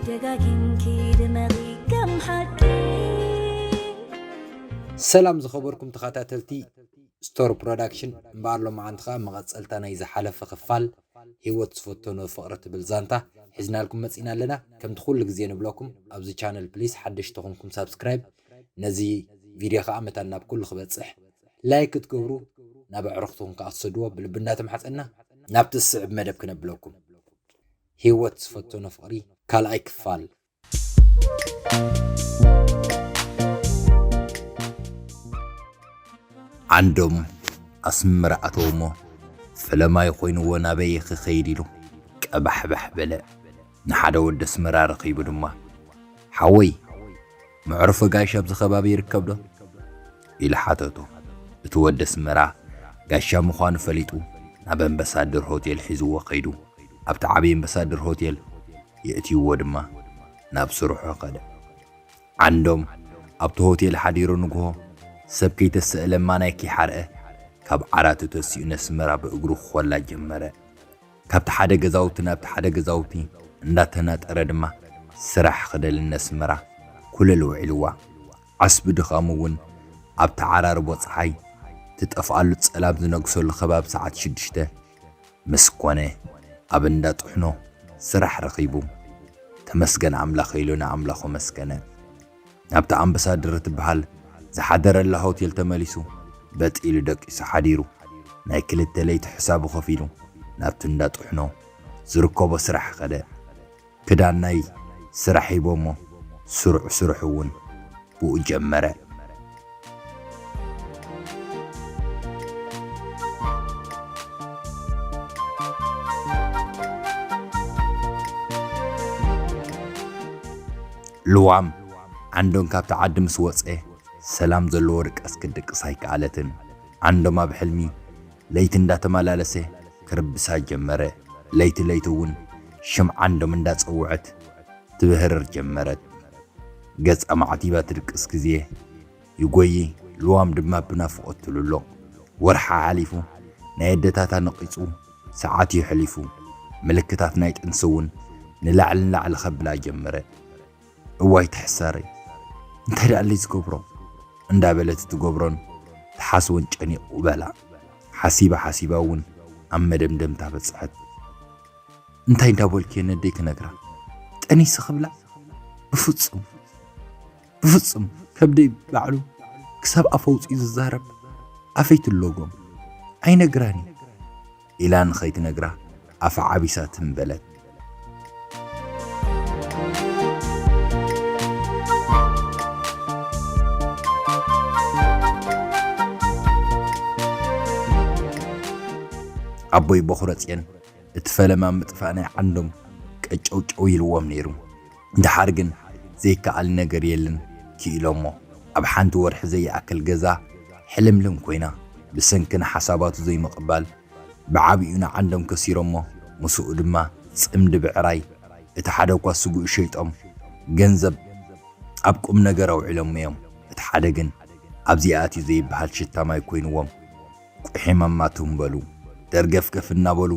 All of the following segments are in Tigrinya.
ደጋጊምኪ ድመቒ ከም ሓቂ። ሰላም ዝኸበርኩም ተኸታተልቲ ስቶር ፕሮዳክሽን፣ እምበኣር ሎማዓንቲ ኸኣ መቐጸልታ ናይ ዝሓለፈ ክፋል ህይወት ዝፈተኖ ፍቕሪ ትብል ዛንታ ሒዝናልኩም መጺና ኣለና። ከምቲ ኩሉ ግዜ ንብለኩም፣ ኣብዚ ቻነል ፕሊስ ሓደሽቲ ተኾንኩም ሳብስክራይብ፣ ነዚ ቪድዮ ኸኣ መታን ናብ ኩሉ ክበጽሕ ላይክ ክትገብሩ፣ ናብ ኣዕሩኽትኹም ከኣ ትሰድዎ ብልቢ እንዳተማሕጸና፣ ናብቲ ዝስዕብ መደብ ክነብለኩም። ህይወት ዝፈተኖ ፍቕሪ ካልኣይ ክፋል። ዓንዶም ኣስመራ ኣተወ እሞ፣ ፈለማይ ኮይንዎ ናበይ ክኸይድ ኢሉ ቀባሕባሕ በለ። ንሓደ ወዲ ኣስመራ ረኺቡ ድማ፣ "ሓወይ፣ መዕርፎ ጋሻ ኣብዚ ከባቢ ይርከብ ዶ?" ኢሉ ሓተቶ። እቲ ወዲ ኣስመራ ጋሻ ምዃኑ ፈሊጡ፣ ናብ ኣምባሳደር ሆቴል ሒዝዎ ከይዱ፣ ኣብቲ ዓብዪ ኣምባሳደር ሆቴል የእትይዎ ድማ ናብ ስርሑ ከደ። ዓንዶም ኣብቲ ሆቴል ሓዲሩ ንግሆ ሰብ ከይተሰእለ ማናይ ከይሓርአ ካብ ዓራቱ ተሲኡ ነስመራ ብእግሩ ክኾላ ጀመረ። ካብቲ ሓደ ገዛውቲ ናብቲ ሓደ ገዛውቲ እንዳተናጠረ ድማ ስራሕ ክደሊ ነስመራ ኩልል ውዒልዋ። ዓስቢ ድኻሙ እውን ኣብቲ ዓራርቦ ጸሓይ ትጠፍኣሉ ጸላም ዝነግሰሉ ከባቢ ሰዓት ሽዱሽተ ምስ ኮነ ኣብ እንዳ ጥሕኖ ስራሕ ረኺቡ። ተመስገን ኣምላኽ ኢሉ ንኣምላኹ መስገነ። ናብቲ ኣምባሳደር እትበሃል ዝሓደረላ ሆቴል ተመሊሱ በጥ ኢሉ ደቂሱ ሓዲሩ። ናይ ክልተ ለይቲ ሕሳቡ ከፊሉ ናብቲ እንዳ ጥሕኖ ዝርከቦ ስራሕ ከደ። ክዳን ናይ ስራሕ ሂቦሞ ስሩዕ ስርሑ እውን ብኡ ጀመረ። ልዋም ዓንዶም ካብቲ ዓዲ ምስ ወጸ ሰላም ዘለዎ ድቃስ ክድቅስ ኣይከኣለትን። ዓንዶም ኣብ ሕልሚ ለይቲ እንዳተመላለሰ ክርብሳ ጀመረ። ለይቲ ለይቲ እውን ሽም ዓንዶም እንዳጸውዐት ትብህርር ጀመረት። ገጻ ማዕቲባ ትድቅስ ግዜ ይጎዪ፣ ልዋም ድማ ብናፍቖት ትልሎ። ወርሓ ሓሊፉ፣ ናይ ኣደታታ ነቒጹ፣ ሰዓት እዩ ሕሊፉ። ምልክታት ናይ ጥንሲ እውን ንላዕሊ ንላዕሊ ከብላ ጀመረ። "እዋይ ትሕሳረይ፣ እንታይ ደኣለይ ዝገብሮ?" እንዳበለት ትገብሮን ትሓስቦን ጨኒቑ በላ። ሓሲባ ሓሲባ እውን ኣብ መደምደምታ በጽሐት። "እንታይ እንዳበልኩ እየ ነደይ ክነግራ? ጠኒሰ ክብላ? ብፍጹም፣ ብፍጹም፣ ከብደይ ባዕሉ ክሳብ ኣፍ ኣውጺኡ ዝዛረብ፣ ኣፈይ ትሎጎም? ኣይነግራን እየ" ኢላ ንኸይትነግራ ኣፋ ዓቢሳ ትም በለት። ኣቦይ በኹረ ጽዮን እቲ ፈለማ ምጥፋእ ናይ ዓንዶም ቀጨውጨው ኢልዎም ነይሩ። ድሓር ግን ዘይከኣል ነገር የለን ክኢሎሞ። ኣብ ሓንቲ ወርሒ ዘይኣክል ገዛ ሕልምልም ኮይና፣ ብሰንኪ ንሓሳባቱ ዘይምቕባል ብዓቢኡ ንዓንዶም ከሲሮሞ፣ ምስኡ ድማ ጽምዲ ብዕራይ፣ እቲ ሓደ እኳ ስጉኡ ሸይጦም ገንዘብ ኣብ ቁም ነገር ኣውዒሎሞ እዮም። እቲ ሓደ ግን ኣብዚኣ ኣትዩ ዘይበሃል ሽታ ማይ ኮይንዎም። ቁሒሞማ ትም በሉ። ደርገፍገፍ እናበሉ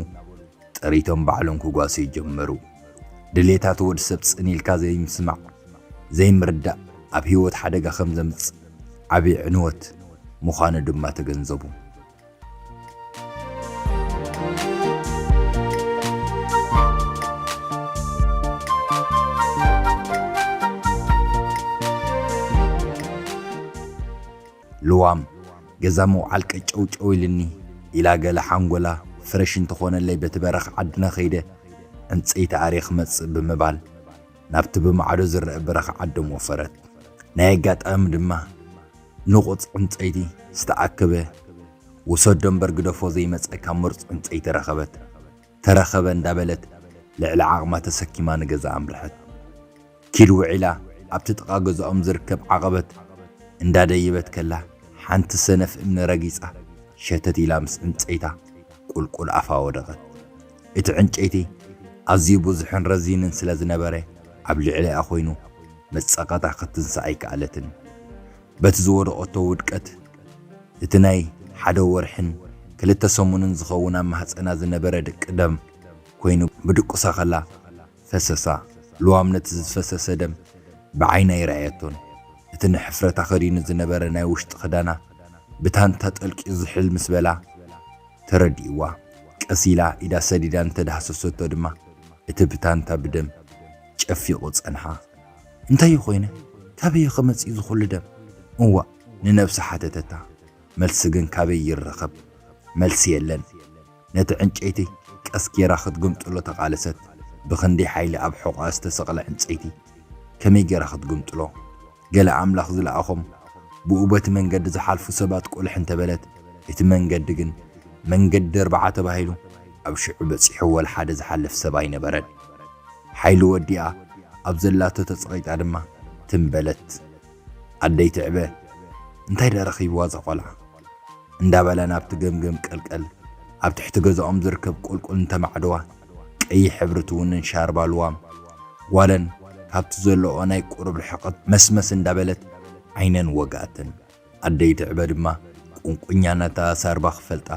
ጥሪቶም ባዕሎም ክጓስዩ ጀመሩ። ድሌታት ወዲ ሰብ ጽን ኢልካ ዘይምስማዕ፣ ዘይምርዳእ ኣብ ህይወት ሓደጋ ከም ዘምጽእ ዓቢ ዕንወት ምዃኑ ድማ ተገንዘቡ። ልዋም ገዛ ምውዓል ቀጨውጨው ኢልኒ ኢላ ገለ ሓንጎላ ፍረሽ እንተኾነለይ በቲ በረኻ ዓድና ከይደ ዕንጸይቲ ኣርየ ክመጽእ ብምባል ናብቲ ብማዕዶ ዝረአ በረኻ ዓዶም ወፈረት። ናይ ኣጋጣሚ ድማ ንቑጽ ዕንጸይቲ ዝተኣከበ ውሰዶ እምበር ግደፎ ዘይመጸካ ምሩጽ ዕንጸይቲ ረኸበት። ተረኸበ እንዳበለት ልዕሊ ዓቕማ ተሰኪማ ንገዛ ኣምርሐት። ኪድ ውዒላ ኣብቲ ጥቓ ገዛኦም ዝርከብ ዓቐበት እንዳደየበት ከላ ሓንቲ ሰነፍ እምኒ ረጊጻ ሸተት ኢላ ምስ ዕንጸይታ ቁልቁል ኣፋ ወደቐት። እቲ ዕንጨይቲ ኣዝዩ ብዙሕን ረዚንን ስለ ዝነበረ ኣብ ልዕሊኣ ኮይኑ መጸቐጣ ክትንሳእ ኣይከኣለትን። በቲ ዝወደቐቶ ውድቀት እቲ ናይ ሓደ ወርሕን ክልተ ሰሙንን ዝኸውን ኣብ ማህጸና ዝነበረ ድቂ ደም ኮይኑ ብድቁሳ ከላ ፈሰሳ። ልዋም ነቲ ዝፈሰሰ ደም ብዓይና ኣይረኣየቶን። እቲ ንሕፍረታ ከዲኑ ዝነበረ ናይ ውሽጢ ክዳና ብታንታ ጠልቂዩ ዝሕል ምስ በላ ተረዲእዋ። ቀስ ኢላ ኢዳ ሰዲዳ እንተዳህሰሰቶ ድማ እቲ ብታንታ ብደም ጨፊቑ ጸንሓ። እንታይ እዩ ኮይነ? ካበይ ከመጽእ እዚ ኩሉ ደም? እዋእ፣ ንነብሳ ሓተተታ። መልሲ ግን ካበይ ይረኸብ? መልሲ የለን። ነቲ ዕንጨይቲ ቀስ ጌራ ክትግምጥሎ ተቓለሰት። ብኽንደይ ሓይሊ ኣብ ሕቖኣ ዝተሰቕለ ዕንጸይቲ ከመይ ጌራ ክትግምጥሎ? ገለ ኣምላኽ ዝለኣኾም ብኡ በቲ መንገዲ ዝሓልፉ ሰባት ቁልሕ እንተበለት፣ እቲ መንገዲ ግን መንገዲ ኣርባዓ ተባሂሉ ኣብ ሽዑ በጺሑ ወላ ሓደ ዝሓልፍ ሰብ ኣይነበረን። ሓይሊ ወዲኣ ኣብ ዘላቶ ተጸቒጣ ድማ ትም በለት። ኣደይ ትዕበ፣ እንታይ ደኣ ረኺብዋ እዛ ቆልዓ? እንዳበላ ናብቲ ገምገም ቀልቀል ኣብ ትሕቲ ገዛኦም ዝርከብ ቁልቁል እንተማዕደዋ፣ ቀይሕ ሕብሪ ትውንን ሻርባ ልዋም ጓለን ካብቲ ዘለኦ ናይ ቁሩብ ርሕቀት መስመስ እንዳበለት ዓይነን ወግኣተን። ኣደይ ትዕበ ድማ ቁንቁኛ ናታ ሳርባ ክፈልጣ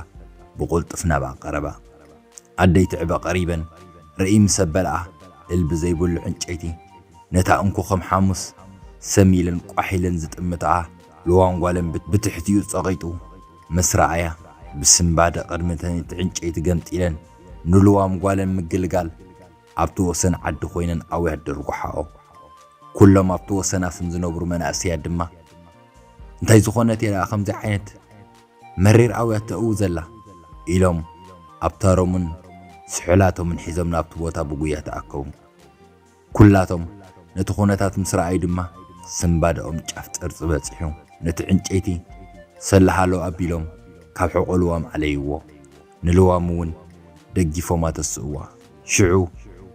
ብቑልጡፍ ናብኣ ቀረባ። ኣደይ ትዕበ ቀሪበን ርእይ ምስ ኣበልኣ፣ እልቢ ዘይብሉ ዕንጨይቲ ነታ እንኮ ከም ሓሙስ ሰም ኢለን ቋሕ ኢለን ዝጥምትኣ ልዋም ጓለን ብት-፣ ብትሕቲኡ ጸቒጡ ምስ ረኣያ፣ ብስንባደ ቅድሚ እቲ ዕንጨይቲ ገምጢለን ንልዋም ጓለን ምግልጋል ኣብቲ ወሰን ዓዲ ኮይነን ኣውያት ደርጉሓኦ። ኩሎም ኣብቲ ወሰናስን ዝነብሩ መናእሰያት ድማ፣ "እንታይ ዝኾነት እያ ደኣ ከምዚ ዓይነት መሪር ኣውያት ተእዊ ዘላ?" ኢሎም ኣብታሮምን ስሑላቶምን ሒዞም ናብቲ ቦታ ብጉያ ተኣከቡ። ኩላቶም ነቲ ኩነታት ምስ ረኣዩ ድማ ስንባደኦም ጫፍ ጥርጺ በጺሑ። ነቲ ዕንጨይቲ ሰላሃሎ ኣቢሎም ካብ ሕቖ ልዋም ኣለይዎ። ንልዋም እውን ደጊፎማ ተስእዋ። ሽዑ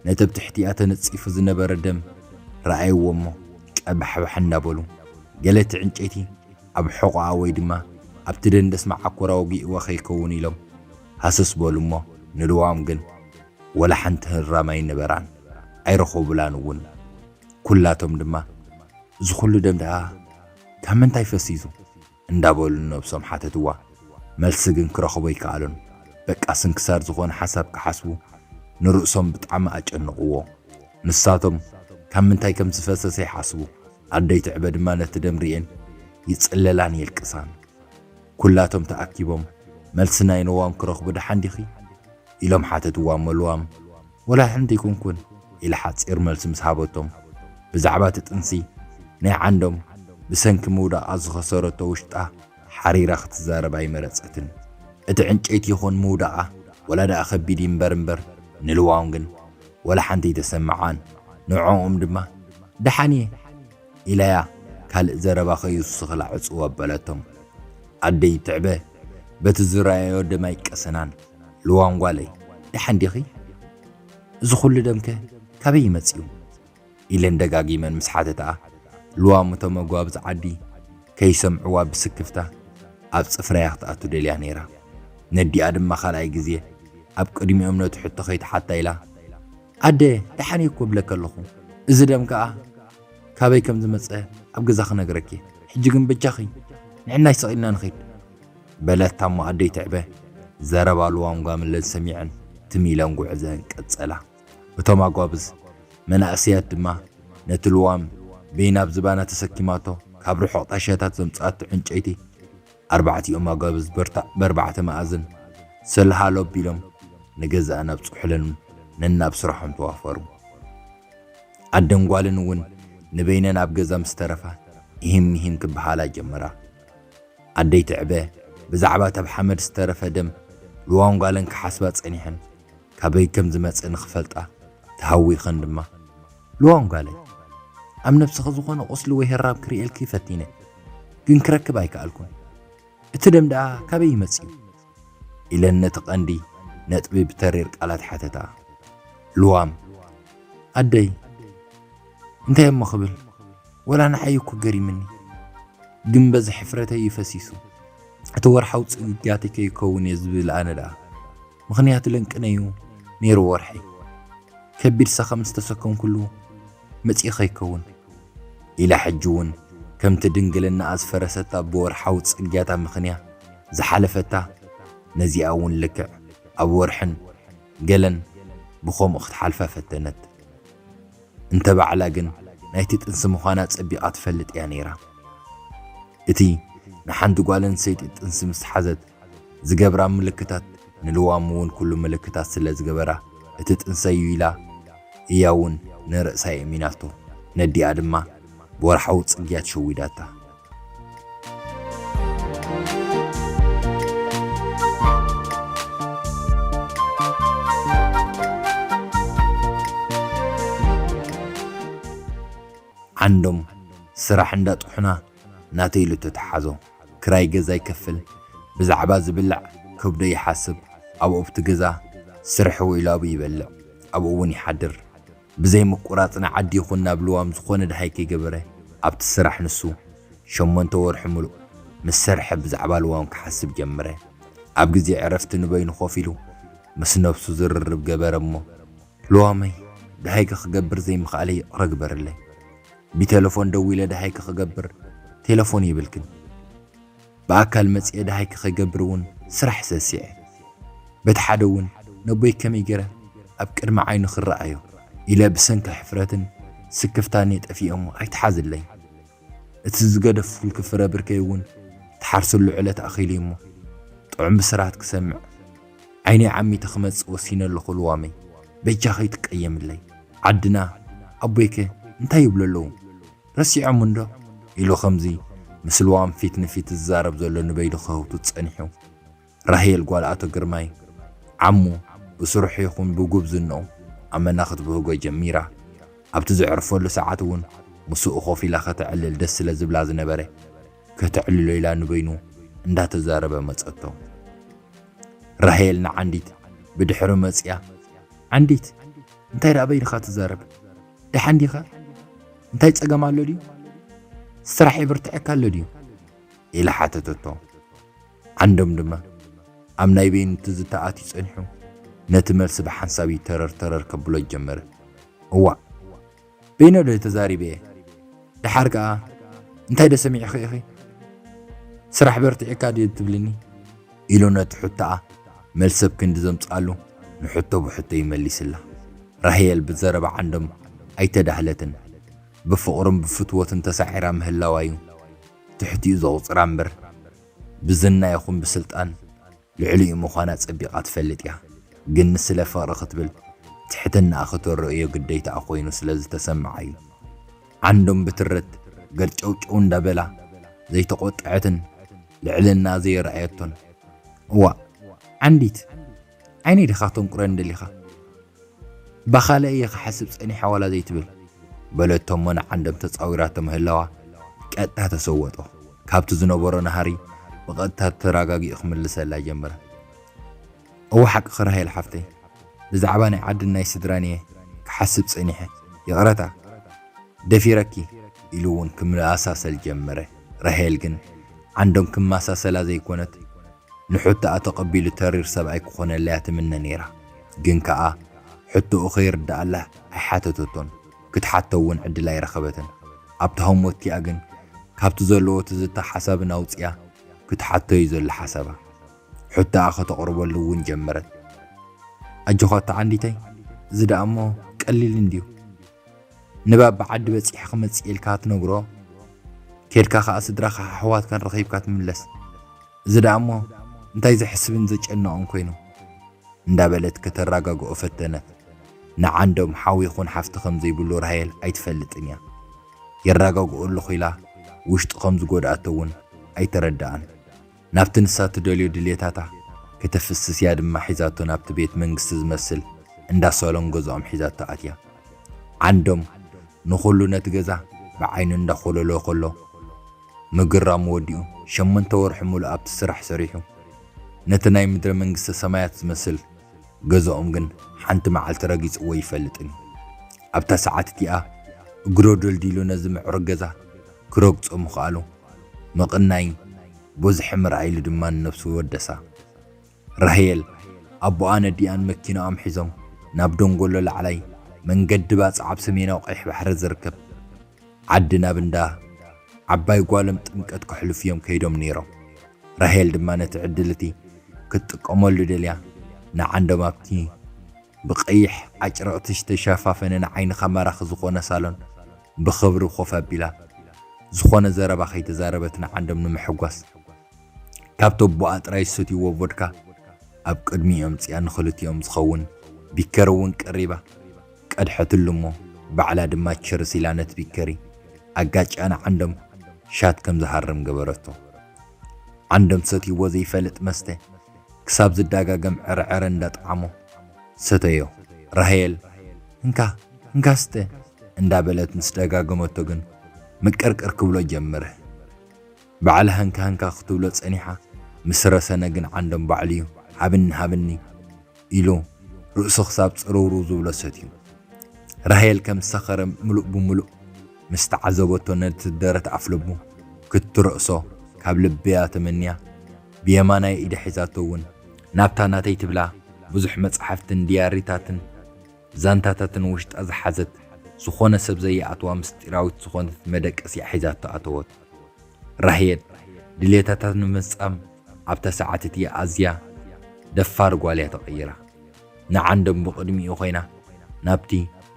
ነቲ ኣብ ትሕቲኣ ተነጺፉ ዝነበረ ደም ረኣይዎ እሞ ቀባሕባሕ እናበሉ፣ ገለ እቲ ዕንጨይቲ ኣብ ሕቖኣ ወይ ድማ ኣብቲ ደንደስ መዓኮራ ወጊእዋ ከይከውን ኢሎም ሃሰስ በሉ እሞ፣ ንልዋም ግን ወላ ሓንቲ ህራም ኣይነበራን፣ ኣይረኸቡላን እውን። ኩላቶም ድማ፣ "እዚ ኩሉ ደም ደኣ ካብ ምንታይ ፈሲሱ?" እንዳበሉ ንነብሶም ሓተትዋ። መልሲ ግን ክረኽቡ ኣይከኣሉን። በቃ ስንክሳር ዝኾነ ሓሳብ ክሓስቡ ንርእሶም ብጣዕሚ ኣጨነቕዎ። ንሳቶም ካብ ምንታይ ከም ዝፈሰሰ ይሓስቡ። ኣደይ ትዕበ ድማ ነቲ ደም ርእየን ይጽለላን የልቅሳን። ኩላቶም ተኣኪቦም፣ "መልሲ ናይ ልዋም ክረኽቡ ደሓን ዲኺ?" ኢሎም ሓተትዋ እሞ ልዋም፣ "ወላ ሓንቲ ኣይኮንኩን" ኢላ ሓጺር መልሲ ምስ ሃበቶም፣ ብዛዕባ እቲ ጥንሲ ናይ ዓንዶም ብሰንኪ ምውዳቓ ዝኸሰረቶ ውሽጣ ሓሪራ ክትዛረብ ኣይመረጸትን። እቲ ዕንጨይቲ ይኹን ምውዳቓ ወላ ደኣ ከቢድ ይንበር እምበር፣ ንልዋም ግን ወላ ሓንቲ ኣይተሰምዓን። ንዕኦም ድማ፣ "ደሓን እየ" ኢላያ ካልእ ዘረባ ከይውስኽላ ዕጽው ኣበለቶም። ኣደይ ትዕበ በቲ ዝረኣዮ ደም ኣይቀሰናን። "ልዋም ጓለይ፣ ደሓን ዲኺ? እዚ ኩሉ ደምከ ካበይ ይመጽእ እዩ?" ኢለን ደጋጊመን ምስ ሓተትኣ፣ ልዋም እቶም ኣጓብዝ ዓዲ ከይሰምዕዋ ብስክፍታ ኣብ ጽፍራያ ክትኣቱ ደልያ ነይራ። ነዲኣ ድማ ካልኣይ ግዜ ኣብ ቅድሚኦም ነቲ ሕቶ ከይትሓታ ኢላ፣ "ኣደ፣ ደሓን እየ እኮ እብለኪ ኣለኹ። እዚ ደም ከኣ ካበይ ከም ዝመጸ ኣብ ገዛ ክነግረኪ። ሕጂ ግን በጃኺ ንዕናይ ሰቒልና ንኺድ" በለታ እሞ ኣደይ ትዕበ ዘረባ ልዋም ጓምለን ሰሚዐን ትም ኢለን ጉዕዘአን ቀጸላ። እቶም ኣጓብዝ መናእሰያት ድማ ነቲ ልዋም በይና ኣብ ዝባና ተሰኪማቶ ካብ ርሑቕ ጣሻታት ዘምጽኣቶ ዕንጨይቲ ኣርባዕቲኦም ኣጓብዝ በርታ-፣ በርባዕተ መኣዝን ሰልሃሎ ኣቢሎም ንገዛእን ኣብጽሑለን ነናብ ስራሖም ተዋፈሩ። ኣደን ጓልን እውን ንበይነን ኣብ ገዛ ምስ ተረፋ ኢሂም ሚሂም ክበሃላ ጀመራ። ኣደይ ትዕበ ብዛዕባ እቲ ኣብ ሓመድ ዝተረፈ ደም ልዋም ጓለን ክሓስባ ጸኒሐን፣ ካበይ ከም ዝመጸ ንኽፈልጣ ተሃዊኸን ድማ፣ "ልዋም ጓለይ፣ ኣብ ነብስኺ ዝኾነ ቁስሊ ወይ ህራም ክርእየልኪ ፈቲነ፣ ግን ክረክብ ኣይከኣልኩን። እቲ ደም ደኣ ካበይ ይመጽእ?" ኢለን ነቲ ቀንዲ ነጥቢ ብተሪር ቃላት ሓተታ። ልዋም፣ "ኣደይ፣ እንታይ እሞ ክብል? ወላ ንዓይ እኮ ገሪምኒ። ግን በዚ ሕፍረተይ እዩ ፈሲሱ። እቲ ወርሓዊ ጽግያተይ ከይከውን እየ ዝብል ኣነ ደኣ። ምኽንያቱ ለንቅነ እዩ ነይሩ ወርሐይ። ከቢድ ሰኸም ዝተሰከምኩሉ መጺእ ከይከውን" ኢላ ሕጂ እውን ከምቲ ድንግልናኣ ዝፈረሰታ ብወርሓዊ ጽግያታ ምኽንያ ዝሓለፈታ፣ ነዚኣ እውን ልክዕ ኣብ ወርሕን ገለን ብኸምኡ ክትሓልፋ ፈተነት። እንተ ባዕላ ግን ናይቲ ጥንሲ ምዃና ጸቢቓ ትፈልጥ እያ ነይራ። እቲ ንሓንቲ ጓል ኣንስተይቲ ጥንሲ ምስ ሓዘት ዝገብራ ምልክታት፣ ንልዋም እውን ኩሉ ምልክታት ስለ ዝገበራ፣ እቲ ጥንሰይ እዩ ኢላ እያ እውን ንርእሳ የእሚናቶ። ነዲኣ ድማ ብወርሓዊ ጽግያት ሸዊዳታ። ዓንዶም ስራሕ እንዳጥሑና ናተይ ኢሉ ተተሓዞ። ክራይ ገዛ ይከፍል፣ ብዛዕባ ዝብላዕ ከብዶ ይሓስብ፣ ኣብኡ ኣብቲ ገዛ ስርሕ ውዒሉ ኣብኡ ይበልዕ፣ ኣብኡ እውን ይሓድር። ብዘይ ምቁራጽ ንዓዲ ይኹን ናብ ልዋም ዝኾነ ደሃይ ከይገበረ ኣብቲ ስራሕ ንሱ ሸሞንተ ወርሒ ምሉእ ምስ ሰርሐ ብዛዕባ ልዋም ክሓስብ ጀመረ። ኣብ ግዜ ዕረፍቲ ንበይኑ ኮፍ ኢሉ ምስ ነብሱ ዝርርብ ገበረ እሞ፣ ልዋመይ ደሃይከ ክገብር ዘይምኽኣለይ ይቕረ ግበርለይ። ብቴለፎን ደዊለ ደሃይከ ክገብር ቴለፎን የብልክን። ብኣካል መጺኤ ደሃይከ ክገብር እውን ስራሕ ሰሲዐ። በቲ ሓደ እውን ነቦይ ከመይ ገይረ ኣብ ቅድሚ ዓይኑ ክረኣዮ ኢለ ብሰንኪ ሕፍረትን ስክፍታን የጠፊኦሞ ኣይትሓዝለይ። እቲ ዝገደፍኩልኪ ፍረ ብርከይ እውን ትሓርስሉ ዕለት ኣኺሉ እሞ ጥዑም ብስራት ክሰምዕ ዓይነይ ዓሚተ ክመጽእ ወሲነ ኣለኹ ልዋመይ። በጃኺ ትቀየምለይ። ዓድና ኣቦይከ እንታይ ይብሉ ኣለዉ? ረሲዖም እንዶ? ኢሉ ከምዚ ምስ ልዋም ፊት ንፊት ዝዛረብ ዘሎ ንበይኑ ክህውቱ ጸኒሑ። ራሄል ጓል ኣቶ ግርማይ ዓሙ ብስርሑ ይኹን ብጉብዝንኡ ኣመና ክትብህጎ ጀሚራ። ኣብቲ ዘዕርፈሉ ሰዓት እውን ምስኡ ኮፍ ኢላ ከተዕልል ደስ ስለ ዝብላ ዝነበረ፣ ከተዕልሎ ኢላ ንበይኑ እንዳተዛረበ መጸቶ። ራሄል ንዓንዲት ብድሕሩ መጽያ፣ "ዓንዲት፣ እንታይ ደኣ በይንኻ ትዛረብ? ደሓን ዲኻ? እንታይ ጸገም ኣሎ ድዩ? ስራሕ የብርትዐካ ኣሎ ድዩ?" ኢላ ሓተተቶ። ዓንዶም ድማ ኣብ ናይ በይኑ ትዝታ ኣትዩ ጸኒሑ፣ ነቲ መልሲ ብሓንሳብ ተረር ተረር ከብሎ ጀመረ። "እዋእ፣ በይነ ዶ ተዛሪበ እየ? ደሓር ከኣ እንታይ ዶ ሰሚዕኺ ኢኺ? ስራሕ በርቲዕካ ድዩ ትብልኒ?" ኢሉ ነቲ ሕቶኣ መልሲ ኣብ ክንዲ ዘምጽኣሉ፣ ንሕቶ ብሕቶ ይመሊስላ። ራሄል ብዘረባ ዓንዶም ኣይተዳህለትን። ብፍቕሩን ብፍትወትን ተሳዒራ ምህላዋ እዩ ትሕቲኡ ዘቑጽራ እምበር፣ ብዝና ይኹን ብስልጣን ልዕሊኡ ምዃና ጸቢቓ ትፈልጥ እያ። ግን ንስለ ፍቕሪ ክትብል ትሕትናኣ ክተርእዮ ግዴታኣ ኮይኑ ስለ ዝተሰምዓ እዩ። ዓንዶም ብትረት ገርጨውጨው እንዳበላ ዘይተቖጥዐትን ልዕልና ዘየረኣየቶን፣ "እዋእ፣ ዓንዲት፣ ዓይነይ ዲኻ ተንቁረኒ ደሊኻ? ባኻለ እየ ክሓስብ ጸኒሐ ዋላ ዘይትብል?" በለቶ እሞ ንዓንዶም ተጻዊራቶ ምህላዋ ቀጥታ ተሰወጦ። ካብቲ ዝነበሮ ናህሪ ብቐጥታ ተረጋጊኡ ክምልሰላ ጀመረ። "እወ ሓቅኺ ራሄል ሓፍተይ፣ ብዛዕባ ናይ ዓድን ናይ ስድራን እየ ክሓስብ ጸኒሐ። ይቕረታ፣ ደፊረኪ" ኢሉ እውን ክመሳሰል ጀመረ። ራሄል ግን ዓንዶም ክመሳሰላ ዘይኮነት፣ ንሕቶኣ ተቐቢሉ ተሪር ሰብኣይ ክኾነላ እያ ትምነ ነይራ። ግን ከኣ ሕቶኡ ከይርድኣላ ኣይሓተተቶን። ክትሓቶ እውን ዕድል ኣይረኸበትን። ኣብታ ህሞት እቲኣ ግን ካብቲ ዘለዎ ትዝታ ሓሳብን ኣውጽያ ክትሓቶ እዩ ዘሎ ሓሳባ። ሕቶኣ ከተቕርበሉ እውን ጀመረት። "ኣጆኻ ኣታ ዓንዲተይ፣ እዚ ደኣ እሞ ቀሊል እንድዩ። ንባብ ብዓዲ በጺሐ ክመጽእ ኢልካ ትነግሮ፣ ኬድካ ከኣ ስድራኻ ኣሕዋትካን ረኺብካ ትምለስ። እዚ ደኣ እሞ እንታይ ዘሕስብን ዘጨንቖን ኮይኑ?" እንዳበለት ከተረጋግኦ ፈተነት። ንዓንዶም ሓው ይኹን ሓፍቲ ከም ዘይብሉ ራሄል ኣይትፈልጥን እያ። የረጋግኦ ኣለኹ ኢላ ውሽጡ ከም ዝጎድኣቶ እውን ኣይተረድኣን። ናብቲ ንሳ ትደልዮ ድሌታታ ከተፍስስ እያ ድማ ሒዛቶ ናብቲ ቤት መንግስቲ ዝመስል እንዳ ሳሎን ገዝኦም ሒዛቶ ኣትያ። ዓንዶም ንኹሉ ነቲ ገዛ ብዓይኑ እንዳኾለሎ ከሎ ምግራሙ ወዲኡ ሸሞንተ ወርሒ ሙሉእ ኣብቲ ስራሕ ሰሪሑ ነቲ ናይ ምድረ መንግስተ ሰማያት ዝመስል ገዝኦም ግን ሓንቲ መዓልቲ ረጊጽዎ ይፈልጥን እዩ። ኣብታ ሰዓት እቲኣ እግሮ ደልዲሉ ነዚ ምዕሩግ ገዛ ክረግጾ ምኽኣሉ ምቕናይ ብዙሕ ምርኣይሉ ድማ ንነብሱ ወደሳ። ራሄል ኣቦኣ ነዲኣን መኪናኦም ሒዞም ናብ ደንጎሎ ላዕላይ መንገዲ ባጽዕ ኣብ ሰሜናዊ ቀይሕ ባሕሪ ዝርከብ ዓዲ ናብ እንዳ ዓባይ ጓሎም ጥምቀት ከሕልፉ እዮም ከይዶም ነይሮም። ራሄል ድማ ነቲ ዕድል እቲ ክትጥቀመሉ ደልያ ንዓንዶም ኣብቲ ብቐይሕ ኣጭርቕቲ ዝተሸፋፈነ ንዓይንኻ ማራኺ ዝኾነ ሳሎን ብኽብሪ ኮፍ ኣቢላ ዝኾነ ዘረባ ከይተዛረበት ንዓንዶም ንምሕጓስ ካብ ቶቦኣ ጥራይ ዝሰትይዎ ቮድካ ኣብ ቅድሚኦም ጽያ ንኽልቲኦም ዝኸውን ቢከር እውን ቀሪባ ቀድሐትሉ እሞ ባዕላ ድማ ችርስ ኢላ ነቲ ቢከሪ ኣጋጭያ ንዓንዶም ሻት ከም ዝሃርም ገበረቶ። ዓንዶም ሰትይዎ ዘይፈልጥ መስተ ክሳብ ዝዳጋገም ዕረዕረ እንዳጠዓሞ ሰተዮ። ራሄል እንካ እንካ ስተ እንዳበለት ምስ ደጋገመቶ ግን ምቅርቅር ክብሎ ጀመረ። ባዕላ ሃንካ ሃንካ ክትብሎ ጸኒሓ ምስ ረሰነ ግን ዓንዶም ባዕሉ እዩ ሃብኒ ሃብኒ ኢሉ ርእሱ ክሳብ ጽርውርው ዝብሎ ሰትዩ። ራሄል ከም ዝሰኸረ ምሉእ ብምሉእ ምስ ተዓዘበቶ ነቲ ደረት ኣፍልቡ ክትረእሶ ካብ ልብያ ተመንያ ብየማናይ ኢዳ ሒዛቶ እውን ናብታ ናተይ ትብላ ብዙሕ መጻሕፍትን ዲያሪታትን ዛንታታትን ውሽጣ ዝሓዘት ዝኾነ ሰብ ዘይኣትዋ ምስጢራዊት ዝኾነት መደቀሲያ ሒዛቶ ኣተወት። ራሄል ድሌታታ ንምፍጻም ኣብታ ሰዓት እቲኣ ኣዝያ ደፋር ጓል እያ ተቐይራ። ንዓንዶም ብቕድሚኡ ኮይና ናብቲ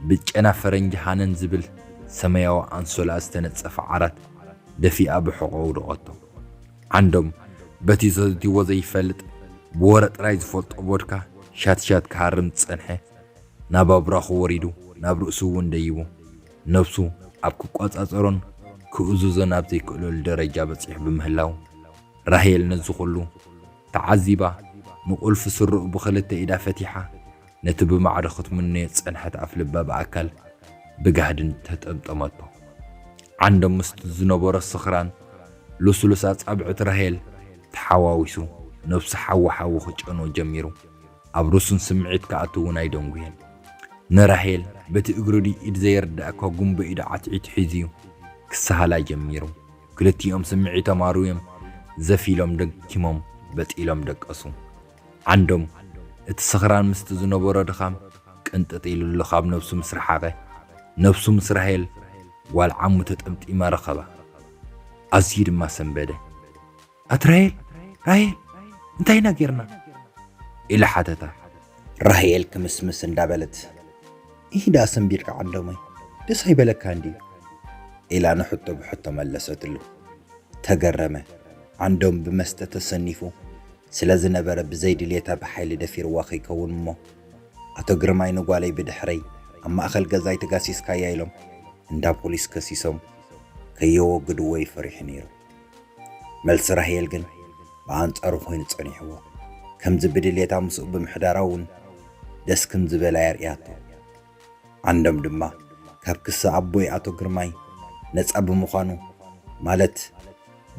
ብጨና ፈረንጂ ሃነን ዝብል ሰማያዊ ኣንሶላ ዝተነጸፈ ዓራት ደፊኣ ብሕቖ ኣውደቐቶ። ዓንዶም በቲ ዘዝትይዎ ዘይፈልጥ ብወረ ጥራይ ዝፈልጦ ቮድካ ሻትሻት ክሃርም ዝጸንሐ ናብ ኣብራኹ ወሪዱ ናብ ርእሱ እውን ደይቡ ነብሱ ኣብ ክቆጻጸሮን ክእዝዞን ኣብ ዘይክእለሉ ደረጃ በጺሑ ብምህላው ራሄል ነዚ ኩሉ ተዓዚባ ንቁልፊ ስርኡ ብኽልተ ኢዳ ፈቲሓ ነቲ ብማዕዶ ክትምነዮ ዝጸንሐት ኣፍልባ ብኣካል ብጋህድን ተጠምጠመቶ። ዓንዶም ምስቲ ዝነበሮ ስኽራን ልስሉስ ኣጻብዕቲ ራሄል ተሓዋዊሱ ነብሱ ሓዊ ሓዊ ክጨንዎ ጀሚሩ። ኣብ ርሱን ስምዒት ክኣቱ እውን ኣይደንጉየን። ንራሄል በቲ እግሩ ድዩ ኢድ ዘይርዳእካ ጉንበ ኢዱ ዓትዒቱ ሒዙ ክሰሃላ ጀሚሩ። ክልቲኦም ስምዒቶም ኣርውዮም ዘፍ ኢሎም ደኪሞም በጥ ኢሎም ደቀሱ። ዓንዶም እቲ ስኽራን ምስቲ ዝነበሮ ድኻም ቅንጥጥ ኢሉሉ ካብ ነብሱ ምስ ረሓቐ ነብሱ ምስ ራሄል ጓል ዓሙ ተጠምጢማ ረኸባ። ኣዝዩ ድማ ሰንበደ። ኣቲ ራሄል ራሄል እንታይ ኢና ጌርና? ኢላ ሓተታ። ራሄል ክምስምስ እንዳበለት፣ ኢህ ደኣ ሰንቢድካ ዓንዶመይ ደስ ኣይበለካን ድዩ? ኢላ ንሕቶ ብሕቶ መለሰትሉ። ተገረመ። ዓንዶም ብመስተ ተሰኒፉ ስለ ዝነበረ ብዘይ ድሌታ ብሓይሊ ደፊርዋ ከይከውን እሞ ኣቶ ግርማይ ንጓለይ ብድሕረይ ኣብ ማእኸል ገዛይ ተጋሲስካያ ኢሎም እንዳ ፖሊስ ከሲሶም ከየወግድዎ እዩ ፈሪሑ ነይሩ። መልሲ ራሄል ግን ብኣንጻሩ ኮይኑ ጸኒሕዎ። ከምዚ ብድሌታ ምስኡ ብምሕዳራ እውን ደስ ከም ዝበላ የርእያቶ። ዓንዶም ድማ ካብ ክሲ ኣቦይ ኣቶ ግርማይ ነጻ ብምዃኑ ማለት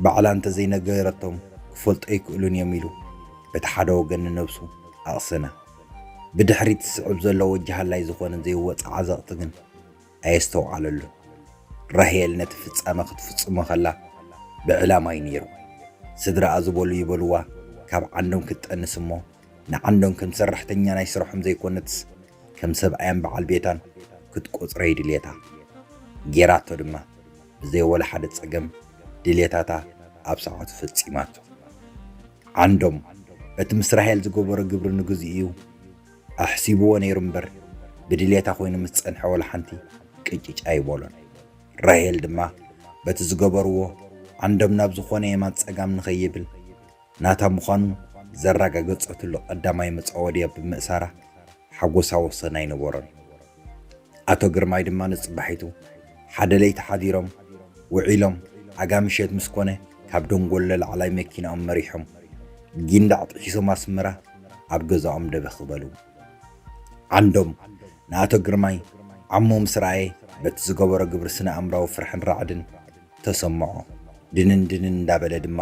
ባዕላ እንተዘይነገረቶም ክፈልጦ ኣይክእሉን እዮም ኢሉ በቲ ሓደ ወገን ንነብሱ ኣቕሰና። ብድሕሪት ዝስዕብ ዘሎ ወጃሃላይ ዝኾነ ዘይወጽእ ዓዘቕቲ ግን ኣየስተውዓለሉን። ራሄል ነቲ ፍጻመ ክትፍጽሞ ከላ ብዕላማ እዩ ነይሩ። ስድራኣ ዝበሉ ይበልዋ ካብ ዓንዶም ክትጠንስ እሞ ንዓንዶም ከም ሰራሕተኛ ናይ ስርሖም ዘይኮነትስ ከም ሰብኣያን በዓል ቤታን ክትቆጽሮ እዩ ድልየታ። ጌራቶ ድማ ብዘይ ወላ ሓደ ጸገም ድልየታታ ኣብ ሰዓቱ ፈጺማቶ። ዓንዶም በቲ ምስ ራሄል ዝገበሮ ግብሪ ንግዚኡ እዩ ኣሕሲብዎ ነይሩ እምበር ብድልየታ ኮይኑ ምስ ጸንሐ ወላ ሓንቲ ቅጭጭ ኣይበሎን። ራሄል ድማ በቲ ዝገበርዎ ዓንዶም ናብ ዝኾነ የማን ጸጋም ንኸይብል ናታ ምዃኑ ዘረጋገጸትሉ ቀዳማይ መጻወድያ ብምእሳራ ሓጎሳ ወሰን ኣይነበሮን። ኣቶ ግርማይ ድማ ንጽባሒቱ ሓደ ለይቲ ሓዲሮም ውዒሎም ኣጋ ምሸት ምስ ኮነ ካብ ደንጎሎ ላዕላይ መኪናኦም መሪሖም ጊንዳዕ ጥሒሶም ኣስመራ ኣብ ገዛኦም ደበኽ በሉ። ዓንዶም ንኣቶ ግርማይ ዓሞ ምስ ረኣየ በቲ ዝገበሮ ግብሪ ስነ ኣእምራዊ ፍርሕን ራዕድን ተሰምዖ። ድንን ድንን እንዳበለ ድማ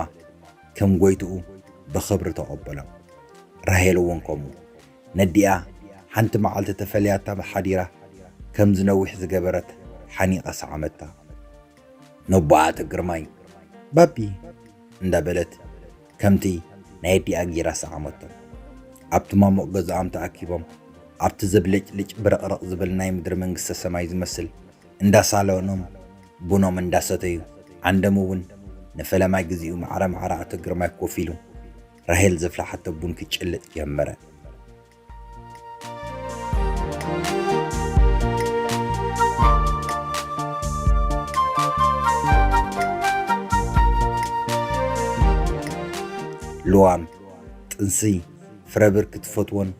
ከም ጎይትኡ ብኽብሪ ተቐበሎም። ራሄል እውን ከምኡ ነዲኣ ሓንቲ መዓልቲ ተፈልያታ ሓዲራ ከም ዝነዊሕ ዝገበረት ሓኒቓ ሰዓመታ። ነቦኣ ኣቶ ግርማይ ባቢ እንዳበለት ከምቲ ናይ ኣዲኣ ጌራ ሰዓመቶ። ኣብቲ ማሙቕ ገዛኦም ተኣኪቦም ኣብቲ ዘብለጭልጭ ብርቕርቕ ዝብል ናይ ምድሪ መንግስተ ሰማይ ዝመስል እንዳ ሳሎኖም ቡኖም እንዳሰተዩ ዓንዶም እውን ንፈለማይ ግዚኡ ማዕረ ማዕረ ኣቶ ግርማይ ኮፍ ኢሉ ራሄል ዘፍልሓቶ ቡን ክጭልጥ ጀመረ። ልዋም ጥንሲ ፍረብር ክትፈትዎን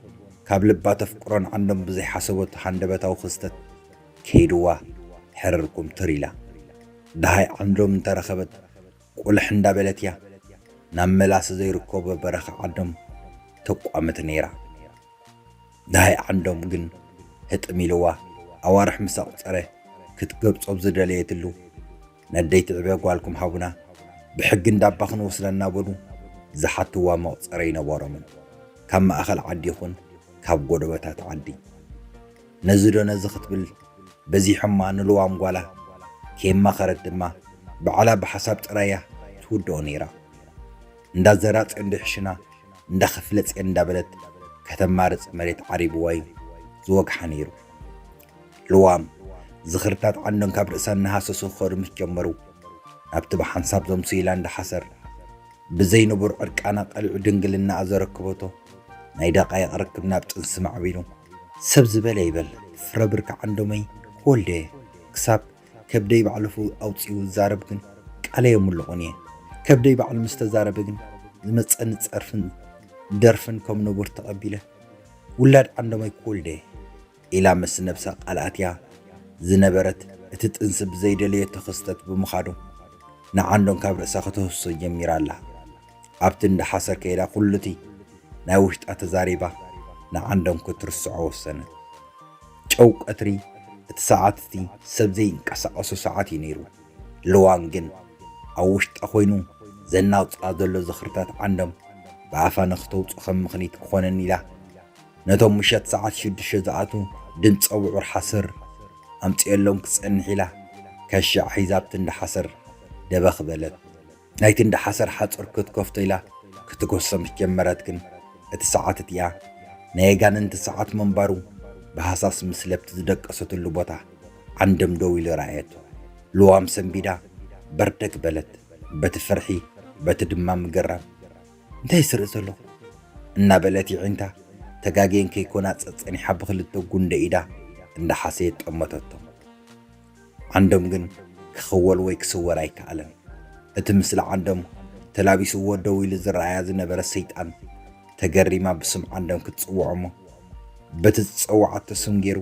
ካብ ልባ ተፍቅሮን ዓንዶም ብዘይሓሰበቶ ሃንደበታዊ ክስተት ከይድዋ ሕርር ኩምትር ኢላ። ደሃይ ዓንዶም እንተረኸበት ቁልሕ እንዳበለት እያ ናብ መላሲ ዘይርከቦ በረኻ ዓንዶም ተቋምት ነይራ። ደሃይ ዓንዶም ግን ህጥም ኢልዋ ኣዋርሕ ምስ ኣቑጸረ ክትገብጾ ብዝደለየትሉ፣ ነደይ ትዕበ ጓልኩም ሃቡና፣ ብሕጊ እንዳባ ክንወስዳ እናበሉ ዝሓትዋ መቑጸሪ ኣይነበሮምን። ካብ ማእኸል ዓዲ ይኹን ካብ ጎደበታት ዓዲ። ነዚ ዶ ነዚ ክትብል በዚሖማ ንልዋም ጓላ ከየማኸረት ድማ ባዕላ ብሓሳብ ጥራያ ትውድኦ ነይራ። እንዳዘራጽዮን ዶ ይሕሽና እንዳኸፍለጽዮን እንዳበለት ከተማርጽ መሬት ዓሪብዋ እዩ ዝወግሓ ነይሩ። ልዋም ዝኽርታት ዓንዶም ካብ ርእሳ እናሃሰሱ ክኸዱ ምስ ጀመሩ ናብቲ ብሓንሳብ ዘምሱ ኢላ እንዳሓሰር ብዘይ ንቡር ዕርቃና ቀሊዑ ድንግልናኣ ዘረክበቶ ናይ ደቃይቕ ርክብ ናብ ጥንሲ ማዕቢሉ። ሰብ ዝበለ ይበል ፍረብር ከዓንዶመይ ክወልደ ክሳብ ከብደይ ባዕሉ ኣውፂኡ ዝዛረብ ግን ቃለይ የምልቑን እየ። ከብደይ ባዕሉ ምስ ተዛረበ ግን ዝመፀኒ ፀርፍን ደርፍን ከም ንቡር ተቐቢለ ውላድ ዓንዶመይ ክወልደ ኢላ ምስ ነብሳ ቃል ኣትያ ዝነበረት እቲ ጥንሲ ብዘይደለየቶ ክስተት ብምኻዱ ንዓንዶም ካብ ርእሳ ከተህሶ ጀሚራ ኣላ። ኣብቲ እንዳ ሓሰር ከይዳ ኩሉቲ ናይ ውሽጣ ተዛሪባ ንዓንዶም ክትርስዖ ወሰነት። ጨው ቀትሪ እቲ ሰዓት እቲ ሰብ ዘይንቀሳቐሶ ሰዓት እዩ ነይሩ። ልዋም ግን ኣብ ውሽጣ ኮይኑ ዘናውፃ ዘሎ ዝኽርታት ዓንዶም ብኣፋ ንክተውፅኦ ከም ምኽኒት ክኾነኒ ኢላ ነቶም ምሸት ሰዓት ሽዱሽተ ዝኣትዉ ድምፂ ብዑር ሓሰር ኣምፂኦሎም ክትፀንሕ ኢላ ከሻዕ ሒዛ ኣብቲ እንዳ ሓሰር ደበኽ በለት። ናይቲ እንዳ ሓሰር ሓፁር ክትከፍቶ ኢላ ክትጎሰ ምስ ጀመረት ግን እቲ ሰዓት እቲኣ ናይ ኣጋንንቲ ሰዓት ምንባሩ ብሃሳስ ምስ ለብቲ ዝደቀሰትሉ ቦታ ዓንዶም ደው ኢሉ ረኣየቶ። ልዋም ሰንቢዳ በርደግ በለት። በቲ ፍርሒ በቲ ድማ ምግራም እንታይ ስርኢ ዘለኹ እናበለት ይዒንታ ተጋግየን ከይኮና ጸጸኒሓ ብኽልተ ጉንደ ኢዳ እንዳሓሰየት ጠመተቶ። ዓንዶም ግን ክኽወል ወይ ክስወር ኣይከኣለን። እቲ ምስሊ ዓንዶም ተላቢስዎ ደው ኢሉ ዝረኣያ ዝነበረ ሰይጣን ተገሪማ ብስም ዓንዶም ክትጽውዖ እሞ በቲ ዝጸውዓቶ ስም ገይሩ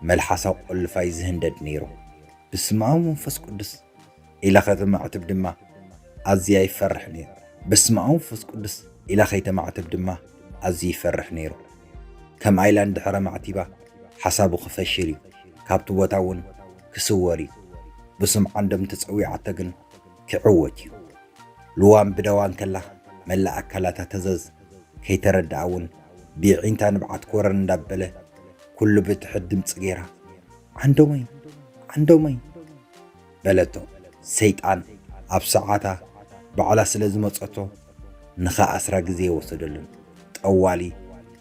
መልሓሳ ቆልፋይ ዝህንደድ ነይሩ። ብስመ ኣብ መንፈስ ቅዱስ ኢላ ከተማዕትብ ድማ ኣዝያ ይፈርሕ ነይሩ። በስመ ኣብ መንፈስ ቅዱስ ኢላ ከይተማዕትብ ድማ ኣዝዩ ይፈርሕ ነይሩ። ከምኣ ኢላ እንድሕረ ማዕቲባ ሓሳቡ ክፈሽል እዩ። ካብቲ ቦታ እውን ክስወር እዩ። ብስም ዓንዶም ተጸዊዓቶ ግን ክዕወት እዩ። ልዋም ብደዋ እንከላ መላእ ኣካላታ ተዘዝ ከይተረድኣ እውን ብየዒንታ ንብዓት ኮረር እንዳበለ ኩሉ ብትሕት ድምፂ ገይራ ዓንዶመይ ዓንዶመይ በለቶ። ሰይጣን ኣብ ሰዓታ ባዕላ ስለ ዝመጸቶ ንኸኣስራ ግዜ የወሰደሉን። ጠዋሊ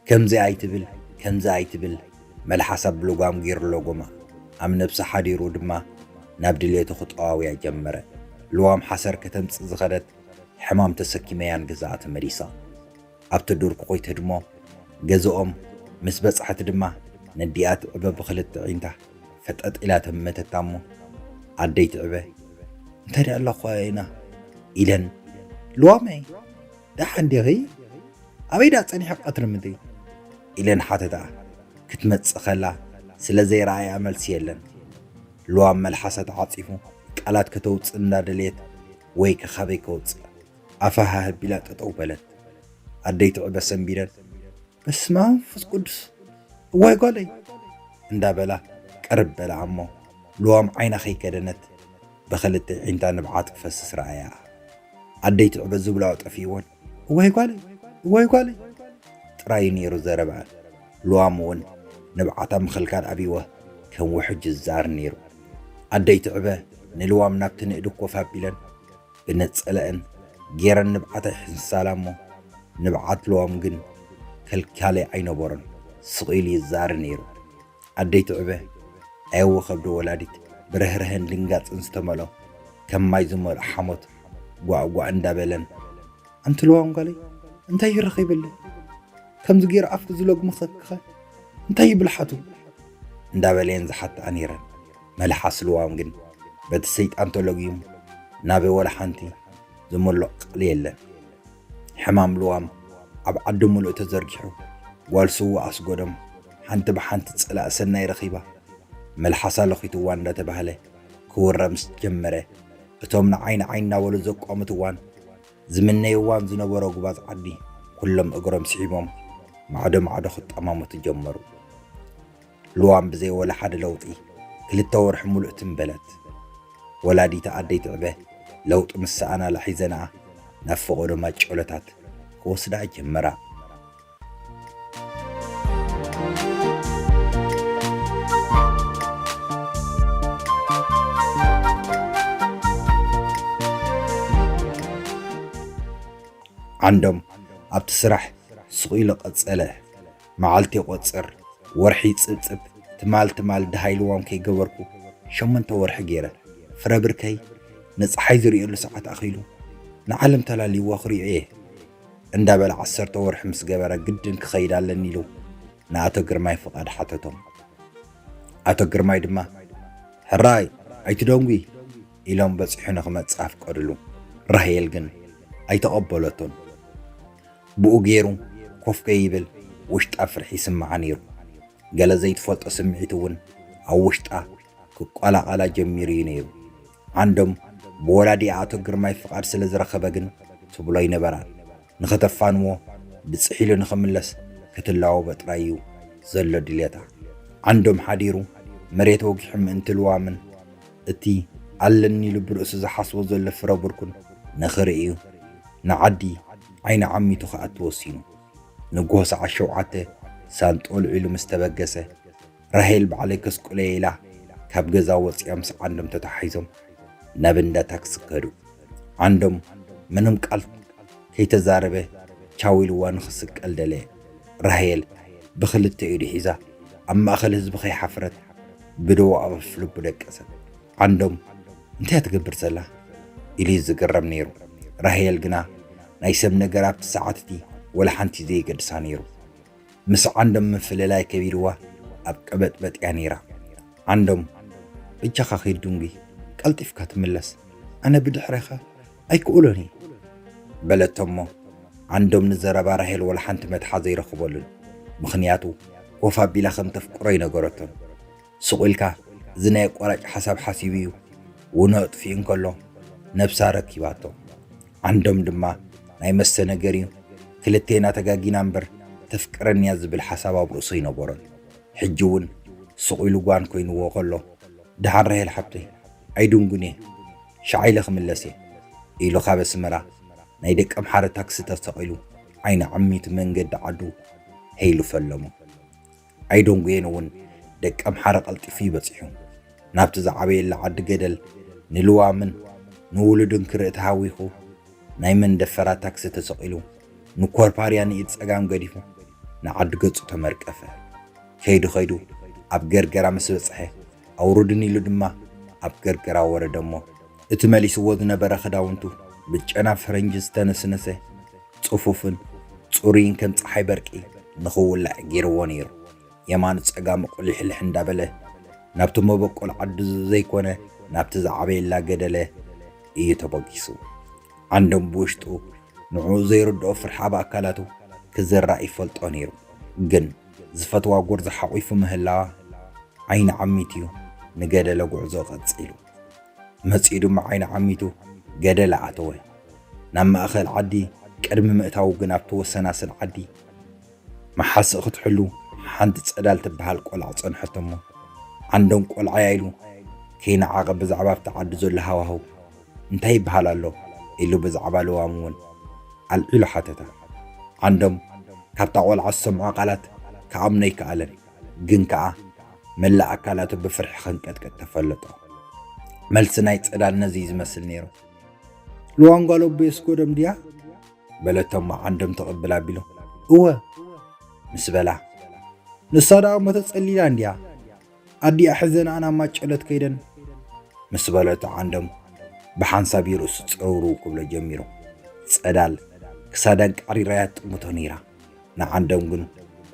ከምዚ ኣይትብል ከምዚ ኣይትብል መልሓሳ ብልጓም ገይሩ ለጎማ። ኣብ ነብሲ ሓዲሩ ድማ ናብ ድሌቱ ክጠዋውያ ጀመረ። ልዋም ሓሰር ከተምጽእ ዝኸደት ሕማም ተሰኪመያ ንገዛኣ ተመሊሳ። ኣብቲ ዱር ክኾይ ትህድሞ ገዝኦም ምስ በጽሐት ድማ ነዲኣ ትዕበ ብኽልተ ዒንታ ፈጠጥ ኢላ ተመተታ እሞ ኣደይ ትዕበ እንታይ ደኣ ኣለኹ ኢና ኢለን ልዋመይ ደሓን ዲኺ ኣበይ ደኣ ጸኒሐ ቀትሪ ምድሪ ኢለን ሓተታ። ክትመጽእ ከላ ስለ ዘይረኣያ መልሲ የለን። ልዋም መልሓሳ ተዓጺፉ ቃላት ከተውጽእ እንዳደለየት ወይ ከ ካበይ ከውጽእ ኣፋ ሃህብ ኢላ ጠጠው በለት። ኣደይ ትዕበ ሰንቢደን በስመ ኣብ መንፈስ ቅዱስ እዋይ ጓለይ እንዳበላ ቅርብ በላ እሞ ልዋም ዓይና ከይከደነት ብኽልተ ዒንታ ንብዓት ክፈስስ ረኣያ። ኣደይ ትዕበ ዝብላኦ ጠፊእወን እዋይ ጓለይ እዋይ ጓለይ ጥራይ ነይሩ ዘረብዐን። ልዋም እውን ንብዓታ ምኽልካል ኣብይወ ከም ውሕጅ ዝዛር ነይሩ። ኣደይ ትዕበ ንልዋም ናብቲ ንእዲ ኮፍ ኣቢለን ብነጸለአን ጌረን ንብዓታ ይሕንሳላ እሞ ንብዓት ልዋም ግን ከልካሊ ኣይነበሮን ስቕ ኢሉ ይዛር ነይሩ። ኣደይ ትዕበ ኣየወ ከብዶ ወላዲት ብርህርህን ድንጋጽን ዝተመልኦ ከም ማይ ዝመልኦ ሓሞት ጓዕጓዕ እንዳበለን ኣንቲ ልዋም ጓለይ እንታይ እዩ ረኺብለይ ከምዚ ገይሩ ኣፍኪ ዝለጉምኸ እንታይ እዩ ብልሓቱ እንዳበለየን ዝሓትኣ ነይረን። መልሓስ ልዋም ግን በቲ ሰይጣን ተለጉዩ ናበይ ወላ ሓንቲ ዝመልኦ ቃል የለን። ሕማም ልዋም ኣብ ዓዲ ሙሉእ ተዘርጊሑ፣ ጓል ስዉእ ኣስጎዶም ሓንቲ ብሓንቲ ጸላእ ሰናይ ረኺባ፣ መልሓሳ ለኺትዋ እንዳተባህለ ክውረ ምስ ጀመረ፣ እቶም ንዓይ ንዓይ እናበሉ ዘቋምትዋን ዝምነይዋን ዝነበሮ ጉባዝ ዓዲ፣ ኩሎም እግሮም ስሒቦም ማዕዶ ማዕዶ ክጠማመቱ ጀመሩ። ልዋም ብዘይ ወላ ሓደ ለውጢ ክልተ ወርሒ ሙሉእ ትም በለት። ወላዲት ኣደይ ትዕበ ለውጢ ምስ ሰኣና ላሒዘንኣ ናብ ፈቐዶ ማጨሎታት ክወስዳ ጀመራ። ዓንዶም ኣብቲ ስራሕ ስቕ ኢሉ ቀጸለ። መዓልቲ ይቖጽር፣ ወርሒ ይጽብጽብ፣ ትማል ትማል ደሃይ ልዋም ከይገበርኩ ሸሞንተ ወርሒ ገይረ። ፍረ ብርከይ ንጸሓይ ዝርእየሉ ሰዓት ኣኺሉ ንዓለም ተላልይዋ ክርእዮ እየ እንዳበለ ዓሰርተ ወርሒ ምስ ገበረ ግድን ክኸይድ ኣለኒ ኢሉ ንኣቶ ግርማይ ፍቓድ ሓተቶም። ኣቶ ግርማይ ድማ ሕራይ ኣይትደንጉ ኢሎም በጺሑ ንኽመጽእ ኣፍቀዱሉ። ራሄል ግን ኣይተቐበለቶን። ብኡ ገይሩ ኮፍ ከይብል ውሽጣ ፍርሒ ይስምዓ ነይሩ። ገለ ዘይትፈልጦ ስምዒት እውን ኣብ ውሽጣ ክቆላቐላ ጀሚሩ እዩ ነይሩ። ዓንዶም ብወላዲኣ ኣቶ ግርማይ ፍቓድ ስለ ዝረኸበ ግን ትብሎ ኣይነበራን። ንኸተፋንዎ ብጽሕ ኢሉ ንኽምለስ ክትላወቦ ጥራይ እዩ ዘሎ ድልየታ። ዓንዶም ሓዲሩ መሬት ወጊሑ ምእንቲ ልዋምን እቲ ኣለኒ ኢሉ ብርእሱ ዝሓስቦ ዘሎ ፍረ ብርኩን ንኽርኢ እዩ ንዓዲ ዓይኒ ዓሚቱ ክኣቱ ወሲኑ። ንግሆ ሰዓት ሸውዓተ ሳንጦ ኣልዒሉ ምስ ተበገሰ፣ ራሄል ባዕለይ ከስቁለየ ኢላ ካብ ገዛ ወጺኣ ምስ ዓንዶም ተተሓሒዞም ናብ እንዳ ታክሲ ከዱ። ዓንዶም ምንም ቃል ከይተዛረበ ቻው ኢልዋ ንኽስቀል ደለየ። ራሄል ብኽልተ ኢዱ ሒዛ ኣብ ማእከል ህዝቢ ከይሓፍረት ብደው ኣብ ኣፍልቡ ደቀሰት። ዓንዶም እንታይ ትገብር ዘላ ኢሉ እዩ ዝግረም ነይሩ። ራሄል ግና ናይ ሰብ ነገር ኣብቲ ሰዓት እቲ ወላ ሓንቲ ዘየገድሳ ነይሩ። ምስ ዓንዶም ምፍልላይ ከቢድዋ ኣብ ቀበጥበጥ እያ ነይራ። ዓንዶም በጃኻ ኺድ ድንጉይ፣ ቀልጢፍካ ትምለስ፣ ኣነ ብድሕረኻ ኣይክእሎን እየ በለቶ እሞ ዓንዶም ንዘረባ ራሄል ወላ ሓንቲ መትሓዚ ኣይረኽበሉን። ምኽንያቱ ኮፍ ኣቢላ ከም ተፍቅሮ ኣይነገረቶን። ስቕ ኢልካ እዚ ናይ ኣቋራጭ ሓሳብ ሓሲቡ እዩ ውኖ ኣጥፊኡ እንከሎ ነብሳ ረኪባቶ። ዓንዶም ድማ ናይ መስተ ነገር እዩ፣ ክልቴና ተጋጊና እምበር ተፍቅረኒ እያ ዝብል ሓሳብ ኣብ ርእሱ ኣይነበሮን። ሕጂ እውን ስቕ ኢሉ ጓን ኮይንዎ ከሎ ደሓን ራሄል ሓብተይ ኣይድንጉን እየ፣ ሻዕ ኢለ ክምለስ እየ ኢሉ ካብ ኣስመራ ናይ ደቀምሓረ ታክሲ ተሰቒሉ ዓይኒ ዓሚቱ መንገዲ ዓዱ ሄሉ ፈለሞ። ኣይደንጉየን እውን ደቀምሓረ ቀልጢፉ እዩ በጺሑ። ናብቲ ዝዓበየላ ዓዲ ገደል ንልዋምን ንውሉድን ክርኢ ተሃዊኹ ናይ መንደፈራ ታክሲ ተሰቒሉ ንኮርፓርያ ንኢድ ጸጋም ገዲፉ ንዓዲ ገጹ ተመርቀፈ። ከይዱ ከይዱ ኣብ ገርገራ ምስ በጽሐ ኣውርድኒ ኢሉ ድማ ኣብ ገርገራ ወረደ እሞ እቲ መሊስዎ ዝነበረ ክዳውንቱ ብጨና ፈረንጂ ዝተነስነሰ ጽፉፍን ጽሩይን ከም ጸሓይ በርቂ ንኽውላዕ ገይርዎ ነይሩ። የማኑ ጸጋሙ ቁሊሕልሕ እንዳበለ ናብቲ መበቆል ዓዱ ዘይኮነ ናብቲ ዝዓበየላ ገደለ እዩ ተበጊሱ። ዓንዶም ብውሽጡ ንዕኡ ዘይርድኦ ፍርሒ ኣብ ኣካላቱ ክዝራእ ይፈልጦ ነይሩ። ግን ዝፈትዋ ጎርዞ ሓቒፉ ምህላዋ ዓይኒ ዓሚቱ እዩ ንገደለ ጉዕዞ ቀጺሉ። መጺኡ ድማ ዓይኒ ዓሚቱ ገደለ ኣተወ። ናብ ማእኸል ዓዲ ቅድሚ ምእታዉ ግን ኣብቲ ወሰናስን ዓዲ መሓስእ ክትሕሉ ሓንቲ ጸዳል ትበሃል ቆልዓ ጸንሐቶ እሞ ዓንዶም ቆልዓያ ኢሉ ከይነዓቐ ብዛዕባ ኣብቲ ዓዲ ዘሎ ሃዋህው እንታይ ይበሃል ኣሎ ኢሉ ብዛዕባ ልዋም እውን ኣልዒሉ ሓተታ። ዓንዶም ካብታ ቆልዓ ዝሰምዖ ቃላት ክኣምኖ ኣይከኣለን፣ ግን ከኣ መላእ ኣካላቱ ብፍርሒ ከንቀጥቀጥ ተፈለጦ። መልሲ ናይ ጸዳል ነዚ እዩ ዝመስል ነይሩ። ልዋም ጓል ኣቦይ ኣስጎዶም ድያ? በለቶ እሞ ዓንዶም ትቕብል ኣቢሉ እወ ምስ በላ፣ ንሳ ደኣ እሞ ተጸሊላ እንድያ፣ ኣዲኣ ሕዘንኣ ናብ ማጨሎት ከይደን ምስ በለቶ ዓንዶም ብሓንሳብ እዩ ርእሱ ጸውርው ክብሎ ጀሚሩ። ጸዳል ክሳዳን ቃሪራያ ትጥምቶ ነይራ። ንዓንዶም ግን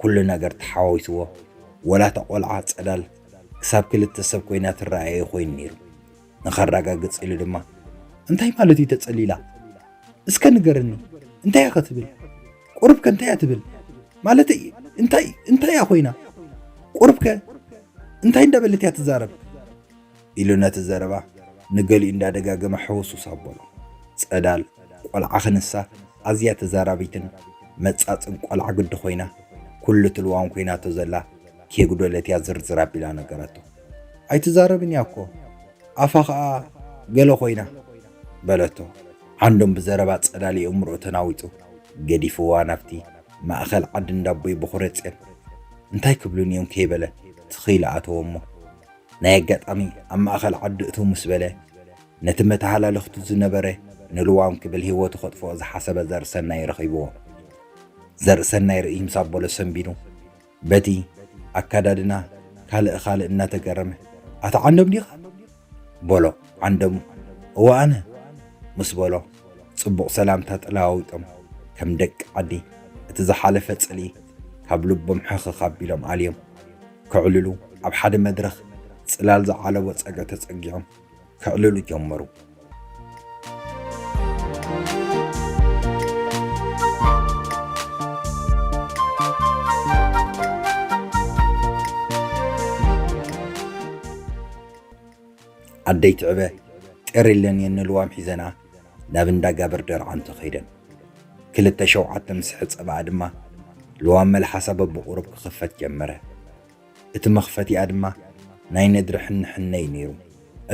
ኩሉ ነገር ተሓዋዊስዎ፣ ወላ እታ ቆልዓ ጸዳል ክሳብ ክልተ ሰብ ኮይና ትረኣዮ ኮይኑ ነይሩ። ንኸረጋግጽ ኢሉ ድማ እንታይ ማለት እዩ ተጸሊላ? እስከ ንገርኒ እንታይ እያ ከ ትብል? ቁሩብ ከ እንታይ እያ ትብል? ማለት እንታይ እንታይ እያ ኮይና? ቁሩብ ከ እንታይ እንዳበለት እያ ትዛረብ? ኢሉ ነቲ ዘረባ ንገሊኡ እንዳደጋገመ ሕውሱስ ኣበሎ። ጸዳል ቆልዓ ክንሳ ኣዝያ ተዛራቢትን መጻጽን ቆልዓ ግዲ ኮይና፣ ኩሉ እቲ ልዋም ኮይናቶ ዘላ ኬጉደለት እያ ዝርዝር ኣቢላ ነገረቶ። ኣይትዛረብን እያ እኮ፣ ኣፋ ኸኣ ገለ ኮይና በለቶ። ዓንዶም ብዘረባ ጸዳል የእምሮኡ ተናዊጹ ገዲፍዋ ናብቲ ማእኸል ዓዲ እንዳቦይ በኹረ ጽዮን። እንታይ ክብሉን እዮም ከይበለ ትኽ ኢሉ ኣተወ እሞ፣ ናይ ኣጋጣሚ ኣብ ማእኸል ዓዲ እትው ምስ በለ፣ ነቲ መተሃላለኽቱ ዝነበረ ንልዋም ክብል ህይወቱ ከጥፍኦ ዝሓሰበ ዘርእሰናይ ረኺብዎ። ዘርእሰናይ ርእይ ምስ ኣበሎ ሰንቢዱ፣ በቲ ኣካዳድና ካልእ ካልእ እናተገረመ፣ "ኣታ ዓንዶም ዲኻ?" በሎ። ዓንዶም፣ "እወ ኣነ" ምስ በሎ፣ ጽቡቕ ሰላምታ ተለዋዊጦም፣ ከም ደቂ ዓዲ እቲ ዝሓለፈ ጽልኢ ካብ ልቦም ሕኽኽ ኣቢሎም ኣልዮም። ከዕልሉ ኣብ ሓደ መድረኽ ጽላል ዝዓለቦ ጸግዒ ተጸጊዖም ከዕልሉ ጀመሩ። ኣደይ ትዕበ ጤር ኢለን እየን ንልዋም ሒዘንኣ ናብ እንዳ ጋብር ደርዓንቶ ከይደን። ክልተ ሸውዓተ ምስ ሕጸባኣ ድማ ልዋም መልሓሳ በብቑሩብ ክኽፈት ጀመረ። እቲ መኽፈቲኣ ድማ ናይ ነድሪ ሕንሕነ እዩ ነይሩ።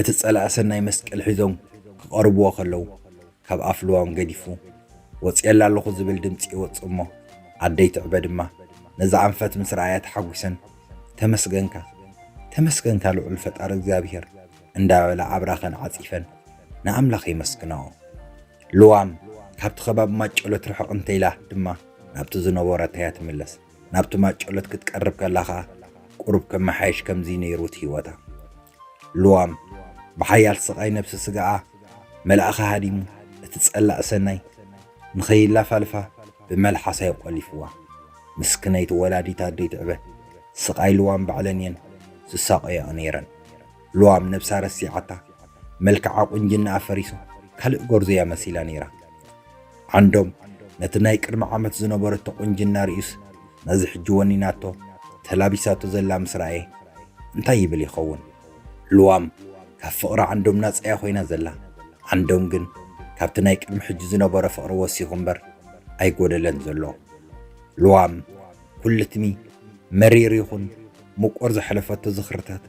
እቲ ጸላኢ ሰናይ መስቀል ሒዞም ክቐርብዎ ከለዉ፣ ካብ ኣፍ ልዋም ገዲፉ፣ "ወጽየላ ኣለኹ" ዝብል ድምጺ ይወጽእ እሞ፣ ኣደይ ትዕበ ድማ ነዛ ኣንፈት ምስ ረኣያ ተሓጒሰን፣ "ተመስገንካ፣ ተመስገንካ ልዑል ፈጣሪ እግዚኣብሄር" እንዳበላ ኣብራኸን ዓጺፈን ንኣምላኽ የመስግናኦ። ልዋም ካብቲ ከባቢ ማጨሎት ርሕቕ እንተኢላ ድማ ናብቲ ዝነበረቶ እያ ትምለስ። ናብቲ ማጨሎት ክትቀርብ ከላ ኸኣ ቁሩብ ከመሓየሽ ከምዚ ነይሩ እቲ ህይወታ። ልዋም ብሓያል ስቓይ ነብሲ ስጋኣ መልኣኻ ሃዲሙ፣ እቲ ጸላእ ሰናይ ንኸይላፋልፋ ብመልሓሳ እዩ ቆሊፍዋ። ምስክነይቲ ወላዲት ኣደይ ትዕበ ስቓይ ልዋም ባዕለን እየን ዝሳቐያኦ ነይረን። ልዋም ነብሳ ረሲዓታ፣ መልክዓ ቁንጅናኣ ፈሪሱ ካልእ ጎርዞ እያ መሲላ ነይራ። ዓንዶም ነቲ ናይ ቅድሚ ዓመት ዝነበረቶ ቁንጅና ርእዩስ ነዚ ሕጂ ወኒናቶ ተላቢሳቶ ዘላ ምስ ረኣየ እንታይ ይብል ይኸውን? ልዋም ካብ ፍቕሪ ዓንዶም ናጻ እያ ኮይና ዘላ። ዓንዶም ግን ካብቲ ናይ ቅድሚ ሕጂ ዝነበሮ ፍቕሪ ወሲኹ እምበር ኣይጎደለን ዘሎ። ልዋም ኩልትሚ መሪር ይኹን ምቁር ዘሕለፈቶ ዝኽርታት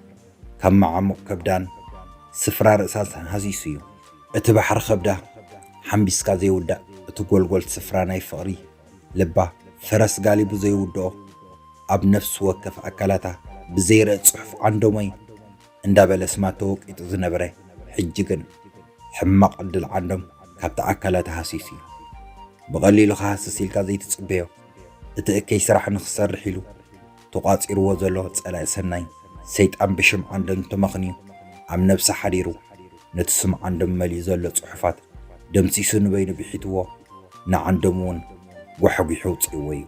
ካብ መዓሙቕ ከብዳን ስፍራ ርእሳን ሃሲሱ እዩ። እቲ ባሕሪ ከብዳ ሓምቢስካ ዘይውዳእ፣ እቲ ጎልጎል ስፍራ ናይ ፍቕሪ ልባ ፈረስ ጋሊቡ ዘይውድኦ፣ ኣብ ነፍሲ ወከፍ ኣካላታ ብዘይረእ ጽሑፍ ዓንዶመይ እንዳበለ ስማ ተወቂጡ ዝነበረ፣ ሕጂ ግን ሕማቕ ዕድል ዓንዶም ካብቲ ኣካላታ ሃሲሱ እዩ። ብቐሊሉ ክሃስስ ኢልካ ዘይትጽበዮ፣ እቲ እከይ ስራሕ ንኽሰርሕ ኢሉ ተቋጺርዎ ዘሎ ጸላኢ ሰናይ ሰይጣን ብሽም ዓንዶም ተመኽንዩ ኣብ ነብሱ ሓዲሩ፣ ነቲ ስም ዓንዶም መሊኡ ዘሎ ጽሑፋት ደምሲሱ ንበይኑ ብሒትዎ፣ ንዓንዶም እውን ጓሕጒሑ ኣውጺእዎ እዩ።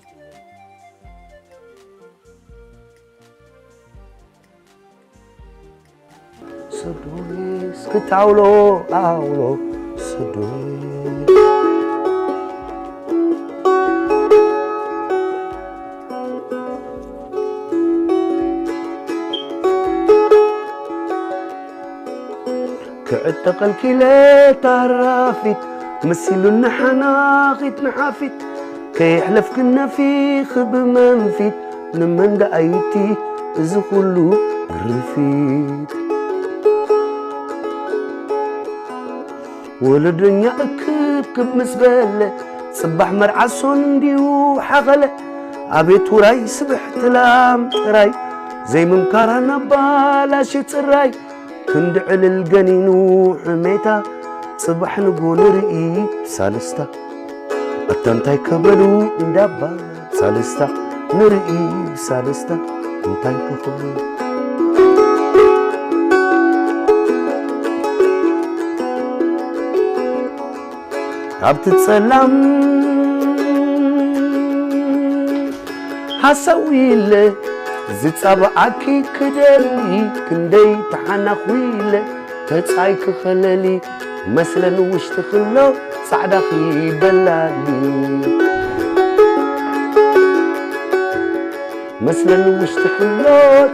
ስዱይ እስክታውሎ ኣውሎ ስዱይ ክዕጠቐልኪለ ታራፊት መሲሉኒ ሓናኺት ንሓፊት ከየሕለፍክን ነፊኺ ብመንፊት ንመንጋ ኣይቲ እዚ ኩሉ ግርፊት ወለዶኛ እክብክብ ምስ በለ ጽባሕ መርዓሶን እንዲዩ ሓኸለ ኣቤት ውራይ ስብሕቲ ላም ጥራይ ዘይምምካራ ናባላሽ ጽራይ ክንዲ ዕልል ገኒኑ ሕሜታ ጽባሕ ንጎ ንርኢ ብሳልስታ ኣታ እንታይ ከበሉ እንዳባ ሳልስታ ንርኢ ብሳልስታ እንታይ ከኸሉ ካብቲ ጸላም ሓሳዊ ኢለ ዝጻብዓኪ ክደሊ ክንደይ ተሓናኹ ኢለ ተጻይ ክኸለሊ መስለን ውሽጢ ክሎ ጻዕዳኺ በላሊ መስለኒ ውሽጢ ኩሎ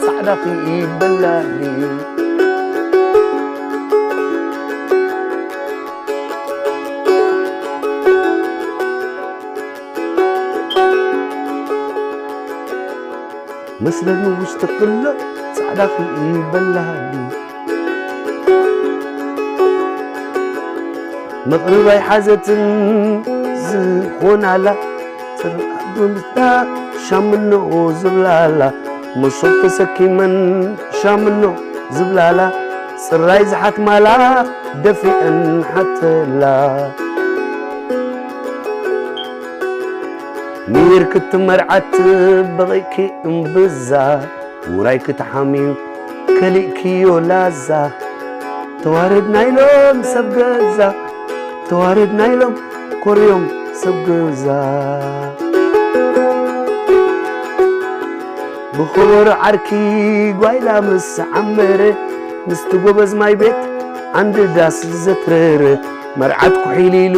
ጻዕዳኺ በላሊ መስለኒ ውሽጢ ኩሎ ጻዕዳኺ በላሊ መቕርባይ ሓዘትን ዝኾናላ ጽርዓት ብምስዳ ሻምኖ ዝብላላ መሶብ ተሰኪመን ሻምኖ ዝብላላ ጽራይ ዝሓትማላ ደፊአን ሓተላ ሚር ክትመርዓት በቒዕኪ እምብዛ ውራይ ክትሓምዩ ከሊእክዮ ላዛ ተዋረድና ኢሎም ሰብ ገዛ ተዋረድና ኢሎም ኮርዮም ሰብ ገዛ ብኸበሮ ዓርኪ ጓይላ ምስ ዓመረ ምስቲ ጎበዝ ማይ ቤት ዓንዲ ዳስ ዘትረረ መርዓት ኩሒል ኢሉ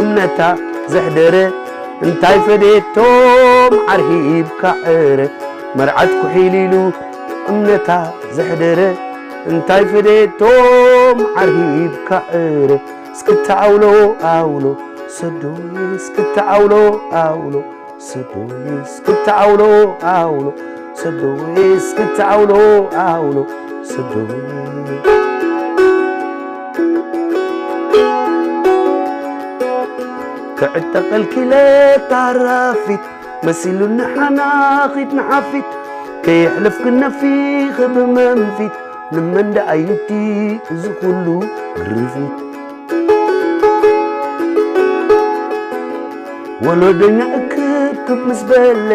እምነታ ዘሕደረ እንታይ ፈደየቶም ዓርሂብካ ዕረ መርዓት ኩሒል ኢሉ እምነታ ዘሕደረ እንታይ ፈደየቶም ዓርሂብካ ዕረ እስክታ ኣውሎ ኣውሎ ሰዶይ እስክታ ኣውሎ ኣውሎ ሰዶይ እስክታ ኣውሎ ኣውሎ ሰዶይ እስክታ ኣውሎ ኣውሎ ሰዶይ ክዕጠቐልኪ ኢለ ታራፊት መሲሉኒ ሓናኺት ንሓፊት ከየሕለፍክን ነፊኺ ብመንፊት ንመን ደኣ ይዲ እዚ ኩሉ ግርፊት ወሎደኛ እክብክብ ምስ በለ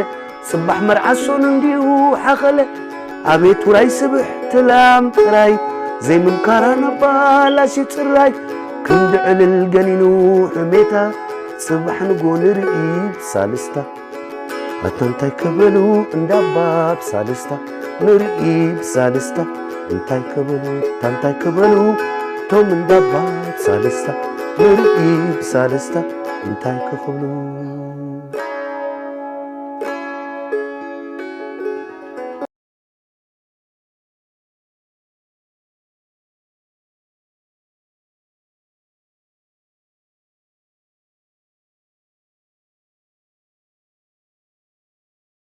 ጽባሕ መርዓ ሶኑ እንዲዩ ሓኸለ ኣቤት ውራይ ስብሕቲ ላም ጥራይ ዘይምምካራ ነባላሽ ጽራይ ክንዲ ዕልል ገኒኑ ሕሜታ ጽባሕ ንጎ ንርኢ ብሳልስታ ኣታ እንታይ ከበሉ እንዳባ ብሳልስታ ንርኢ ብሳልስታ እንታይ ከበሉ እታ እንታይ ከበሉ ቶም እንዳባ ብሳልስታ ንርኢ ብሳልስታ እንታይ ከኽብሉ